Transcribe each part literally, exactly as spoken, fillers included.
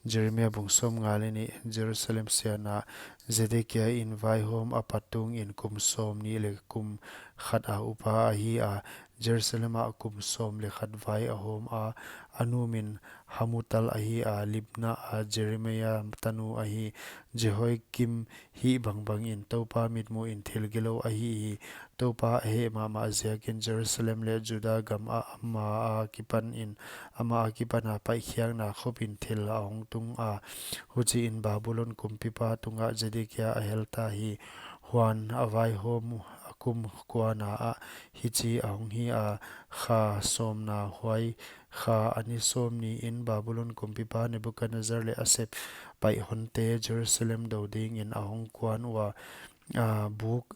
Jeremia bung sawmnga leh nih. Jerusalem siatna. Zedekia in vaihawm a pat tungin kum sawmnih leh kum khat a upa ahi a, Jerusalem ah kum sawm leh khat vai a hawm a. A nu min Hamutal ahi a, Libna a Jeremia tanu ahi. Jehoiakim hih bangbangin Toupa mitmuhin thil gilou ahi hi. Toupa a heh mahmah ziakin Jerusalem leh Juda gam ah ama akipanin, ama akipana paihkhiakna khopin thil a hong tung a. Huchiin Babulon kumpipa tungah Zedekia a helta hi. Huan a vaihawm a kum kuana ah hichi a hong hi a, kha sawmna huai kha a ni sawmnih in Babulon kumpipa Nebukadnezzar leh a sepaih honte Jerusalem dou dingin a hong kuan ua, a buk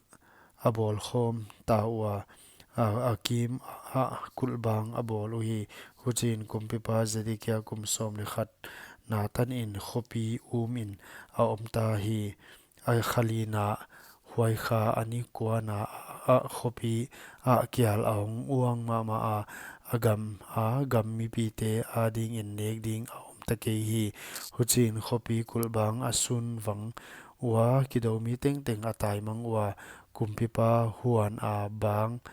a bawl khawm ta ua, a, a kim ah kulhbang a bawl uhi. Huchiin kumpipa Zedekia kum sawm leh khat na tanin khopi umin a omta hi. A kha lina huai kha a ni kuana ah khopi ah kial a hong uang mahmah a, a gam, a gam mipite adingin nek ding a omta kei hi. Huchiin khopi kulhbang a sun vang ua, kidou mi tengteng a taimang ua, kumpipa huan a bang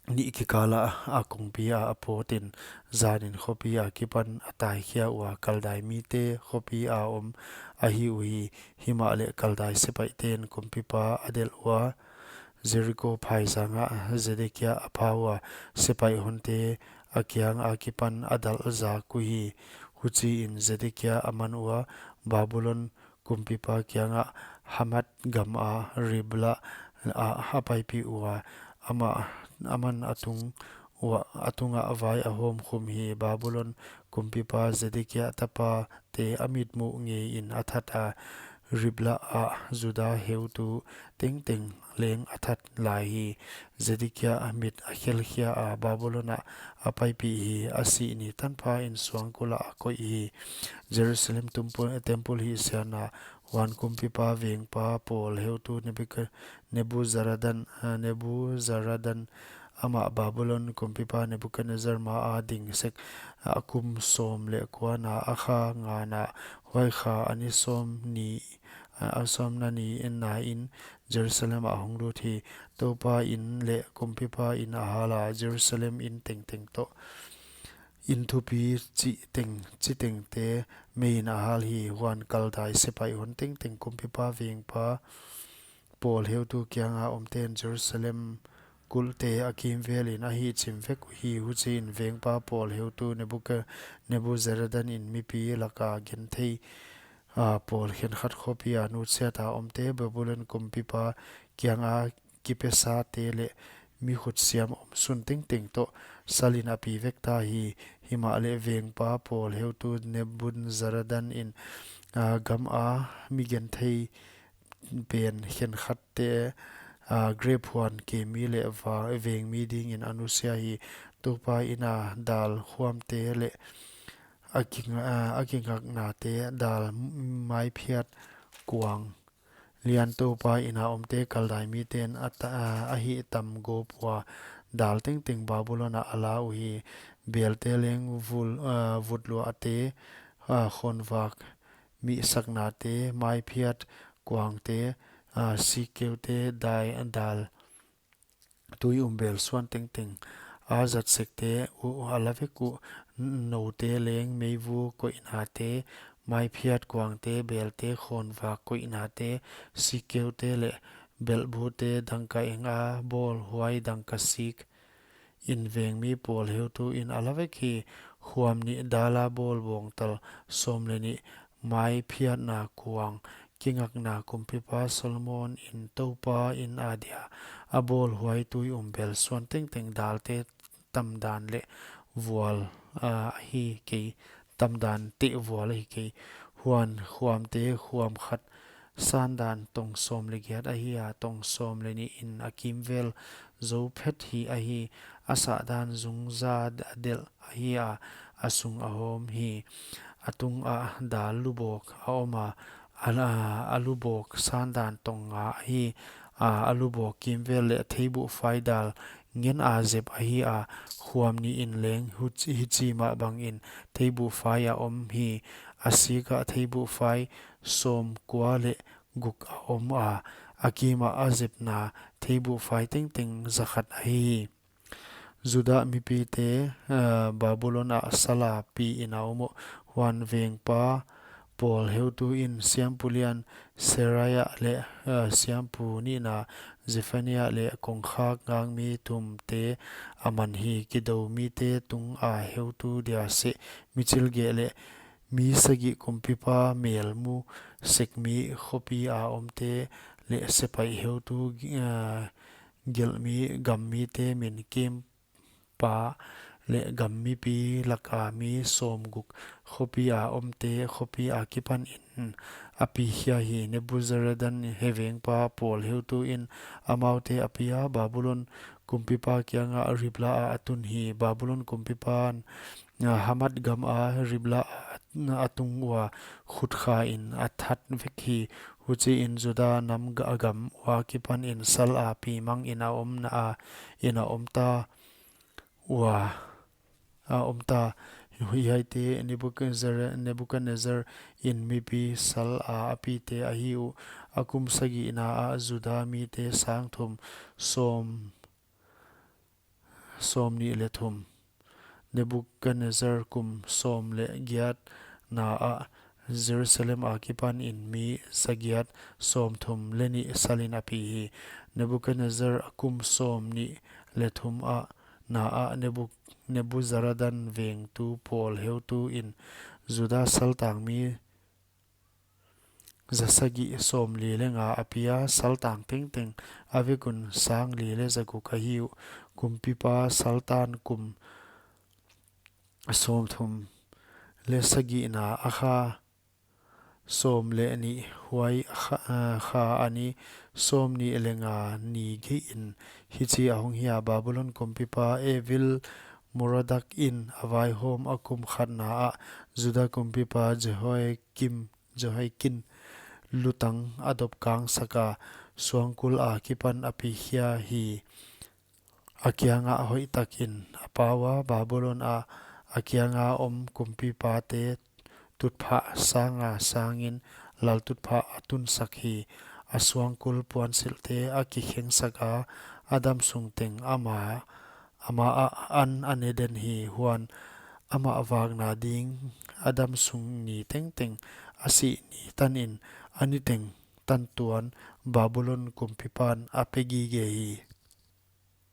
nih kikal ah a kongpi ah a pawtin, zanin khopi akipan a taikhia ua, Kaldai mite khopi a om ahi uhi. Himahleh Kaldai sepaihten kumpipa a delh ua, Jeriko phaizang ah Zedekia a pha ua, sepaih honte a kiang akipan a dalh zak uhi. Huchiin Zedekia a man ua, Babulon kumpipa kiangah, Hamat gam a Ribla ah a paipih ua, amah, aman a tung ua, a tungah vai a hawmkhum hi. Babulon kumpipa Zedekia tapate a mitmuh ngeiin a that a, Ribla ah Juda heutu tengteng leng a that lai hi. Zedekia a mit a khelkhia a, Babulon ah a paipih hi. A sih ni tanphain suangkul ah a koih hi. Jerusalem tumpul, temple hihsiatna. Huan kumpipa vengpa pawl heutu Nebuka-, Nebuzaradan, ah, Nebuzaradan amah Babulon kumpipa Nebukadnezzar maa ding sek a kum sawm leh kuana a kha ngana, huai kha a ni sawmnih, ah, a sawmna ni in na in Jerusalem ah hong lut hi. Toupa in leh kumpipa in a hal a, Jerusalem in tengteng toh in thupi chiteng, chitengte meiin a hal hi. Huan Kaldai sepaih hon tengteng kumpipa vengpa pawl heutu kianga omten Jerusalem kulhte a kimvelin a hihchim vek uhi. Huchiin vengpa pawl heutu Nebuka-, Nebuzaradan in mipi laka genthei, ah, pawl khenkhat khopia nutsiata omte Babulon kumpipa kianga kipesate leh mi khutsiam omsun tengteng toh salin a pi vekta hi. Himahleh vengpa pawl heutu Nebuzaradan in, ah, gama mi genthei pen khenkhatte, ah, grep huan kemi leh va-, vengmi dingin a nusia hi. Toupa ina dal khuamte leh a king-, ah, a kingaknate, dal maiphiat kuang lian Toupa ina omte Kaldai miten a ta-, a, a hihtam gawp ua, dal tengteng Babulon ah a la uhi. Belte leng vul-, ah, vutluahte, ah, khawnvak mihsaknate, maiphiat kuangte, ah, sikkeute, dai, dal tui um bel suan tengteng a zat sekte uh, a la vek uh, n-, noute leng meivu koihnate, maiphiat kuangte, belte khawnvak koihnate, sikkeute leh belhbute, dangka enga bawl huai dangka sik in vengmi pawl heutu in a la vek hi. Khuam nih dala bawl bawngtal sawm leh nih, maiphiatna kuang, kingakna kumpipa Solomon in Toupa in adia a bawl huai tui um bel suan tengteng dalte tamdan leh vual, ah, ahi kei, tamdan teh vual ahi kei. Huan khuamte khuam khat sandan tong sawm leh giat ahi a, tong sawm leh nih in a kimvel zou phet hi ahi, a sahdan zungza a delh ahi a, a sung a hawm hi. A tungah dal lubawk a om a, a la-, a lubawk sandan tong nga ahi a, a lubawk kimvel leh theibuhfai dal ngen a zep ahi a, khuam nih in leng huch-, hichi mah bangin theibuhfai a om hi. a sik ah theibuhfai sawmkua leh guk a om a, a kim ah a zepna theibuhfai tengteng zakhat ahi. Judah mipite, eh, Babulon ah sal a pi in a om uh. Huan vengpa pawl heutu in siampu lian Seraia leh, eh, siampu nihna Zefania leh kongkhak ngakmi thumte a man hi. Kidou mite tung a heutu dia seh mi chilgeh leh mi sagih kumpipa mel mu sekmi khopi a omte leh sepaih heutu, eh, gelhmi gammite min kimpa leh gammipi lak a mi sawmguk khopi a omte khopi a kipan in a pikhia hi. Nebuzaradan vengpa pawl heutu in amaute a pi a, Babulon kumpipa kiang ah Ribla ah a tun hi. Babulon kumpipa'n, ah, Hamat gam a Ribla ah a tung ua khut kha in a that vek hi. Huchiin Judah nam ga-, gam ua kipan in sal a pi mang in a om na a, in a om ta ua, a om ta. Huaihiaite Nebukadnezzar, Nebukadnezzar in mipi sal a a pite ahi uh. A kum sagihna ah Judah mite sang thum sawm, sawmnih leh thum. Nebukadnezzar kum sawm leh giatna ah Jerusalem a kipan in mi zagiat sawmthum leh nih sal in a pi hi. Nebukadnezzar a kum sawmnih leh thum ah na ah Nebuk-, Nebuzaradan vengtu pawl heutu in Judah saltang mi zasagih sawmli leh nga a pi a, saltang tengteng a vek un sangli leh zaguk ahi uh. Kumpipa saltan kum sawmthum leh sagihna a kha sawm leh nih, huai kha, ah, kha a ni sawmnih leh nga ni gei in hichi a hong hi a. Babulon kumpipa Evil Merodak in a vaihawm a kum khatna ah Judah kumpipa Jehoiakim, Jehoiakin lutang a dop kangsak a, suangkul a kipan a pikhia hi. A kiang ah hoihtak in a pau a, Babulon ah a kiang a om kumpipate tutphah sang a sang in laltutphah a tunsak hi. A suangkul puansilhte a kikhengsak a, a damsung teng ama, ama ah an a ne den hi. Huan amah vakna ding a damsung ni tengteng a sih ni tan in a niteng tan tuan Babulon kumpipa'n a pe gige hi.